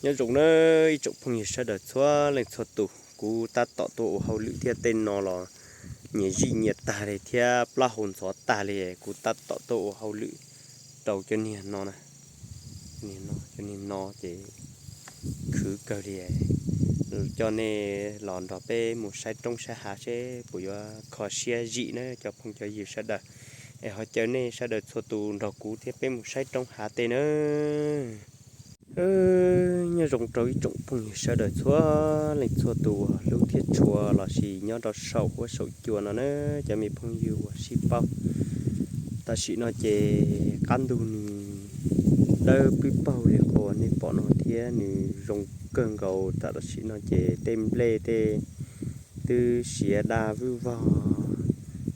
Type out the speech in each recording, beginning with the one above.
Nyob zoo nawb ib tsoom phooj ywg sawv daws txhua leej txhua tus, kuv tab tom tuaj ua hauj lwm thiab tej no los nyias zij nyias tag li thiab plaub hau ntxhov tag li, kuv tab tom tuaj ua hauj lwm rau cov niag no na. Cov niag no ces khwv kawg li. Coj nej los nrog peb mus saib roob saib hav seb puas yuav kho siab zim na cov phooj cov ywg sawv daws. Es ho caw nej sawv daws txhua tus nrog kuv thiab peb mus saib roob hav tej na. Nyob zoo rau ib tsoom phooj ywg sawv daws txhua leej txhua tus uas hlub thiab tshua los sis nyob rau saum huab saum cua no na, cov me phooj ywg uas sib paub. Tam sim no ces qab ntug nws dawb pwb paug li qhov nej pom no thiab nws zoo kawg nkaus. Tam sim no ces tej nplej tej twb siav daj vwj vog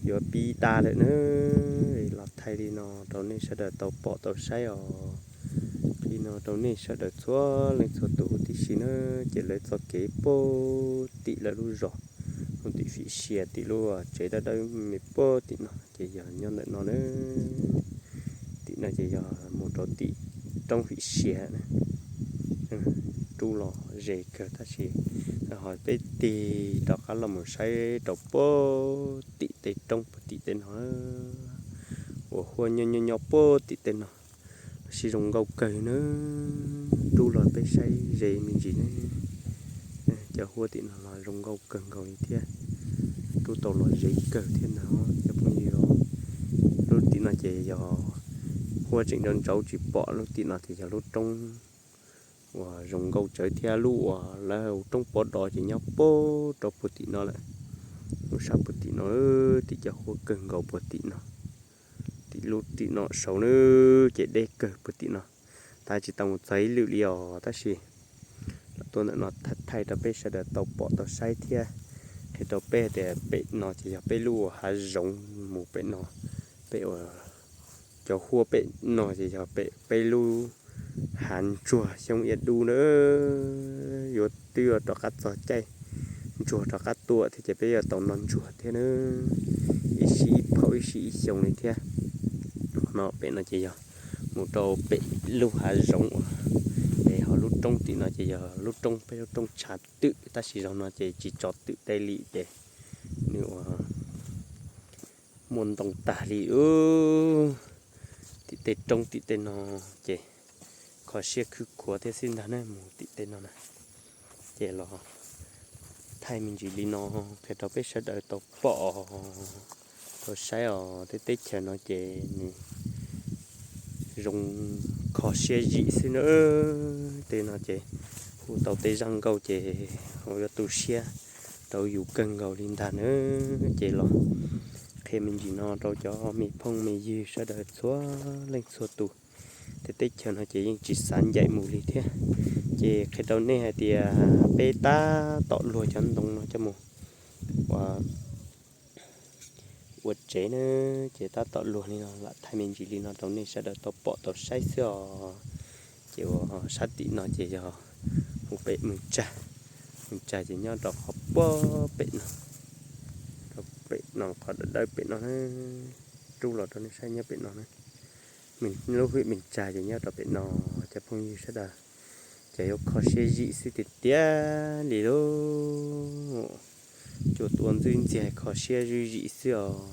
yuav pib daj lawm na. Los thaij li no rau nej sawv daws tau pom tau saib os. Li no rau nej sawv daws txhua leej txhua tus huv tib si na. Ces lawv txoj kev puag tim lawv lub zos, mus tim Fim Sia tim lub tsev dawb dawb me puag tim no ces yog nyob ntawm no na. Tim no ces yog mus rau tim roob Fim Sia na. Rub los ze kawg tab sis ho peb tig rov qab los mus saib rau puag tim tej roob puag tim tej no uas huab nyob nyob nyob puag tim tej no. Sib zoo nkauj kawg na. Rub los peb saib ze me ntsis ne. Cov huab tim no los zoo nkauj kawg nkaus li thiab. Rub tau los ze kawg thiab na cov phooj ywg. Lub tim no ces yog huab tseem nrau ntsauv tsis pom, lub tim no ces yog lub roob uas zoo nkauj tsawv thiab. Lub uas lawv hu roob Pov Dov ces nyob puag rau puag tim no lawm. Lub sab puag tim no, tim cov huab kawg nkaus puag tim no. Tim lub tim no saud na ces deb kawg puag tim no. Tab tsis tau mus txog ib lwm li os tab sis los tuaj ntawm no thaij rau peb sawv daws tau pom tau saib thiab. Qhia rau peb tias pem no ces yog peb lub uas hav zoov mus pem no, peb uas cov huab pem no ces yog pem peb lub hav ntsuag xyoob iab dub na. Yuav twb yuav rov qab txog caij ntsuag rov qab tuaj thiab ces peb yuav tau noj ntsuag thiab na. Ib sij ib phaum ib sij ib xyoo li thiab. Qhov no pem no ces yog mus rau pem lub hav zoov uas, es ho lub roob tim no ces yog lub roob peb lub roob tshav twm tab sis zaum no ces tsis tso twm tej li ces nws ua muaj ntoo tag li. Tim tej roob tim tej no ces kho siab khwv khuav thiab xwb ntag ne, mus tim tej no na. Ces los thaij me ntsis li no qhia rau peb sawv daws tau pom tau saib os. Tej teb chaws no ces nws zoo kho siab zim xwb na. Tej no ces hu tau tej zaj nkauj ces yuav tu siab rau yus kawg nkaus li ntag na. Ces los qhia me ntsis no rau cov me phooj me ywg sawv daws txhua leej txhua tus. Tej teb chaws no ces yeej tsis xav ncaim mus li thiab. Ces qhia rau nej hais tias peb tab tom luag cov ntoo no coj mus ua, ua tsev na. Ces tab tom luag li no lam thaij me ntsis li no rau nej sawv daws tau pom tau saib xwb os. Ces uas sab tim no ces yog mus pem Mws Tsag. Mws Tsag ces nyob rau qhov puag pem no, rau pem no qhov dawb dawb pem no na. Rub los rau nej saib nyob pem no na. Lub hwj Mws Tsag ces nyob rau pem no, cov phooj ywg sawv daws. Ces yuav kho siab zim xwb tiag tiag li lauj. Cua tua ntxwb ntxiag kho siab zim zim xwb os.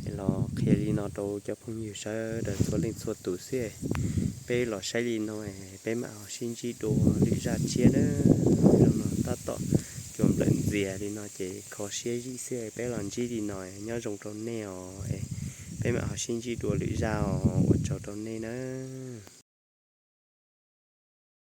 Es los qhia li no rau cov phooj ywg sawv daws txhua leej txhua tus xwb. Peb los saib li no, peb mam ho sib ntsib dua lwm zaj tshiab na. Zaum no tab tom cua nplawm ntxias li no ces kho siab zim xwb, peb los ntsib li no, nyob zoo rau nej os. Peb mam ho sib ntsib dua lwm zaj os, ua tsaug rau nej nawb.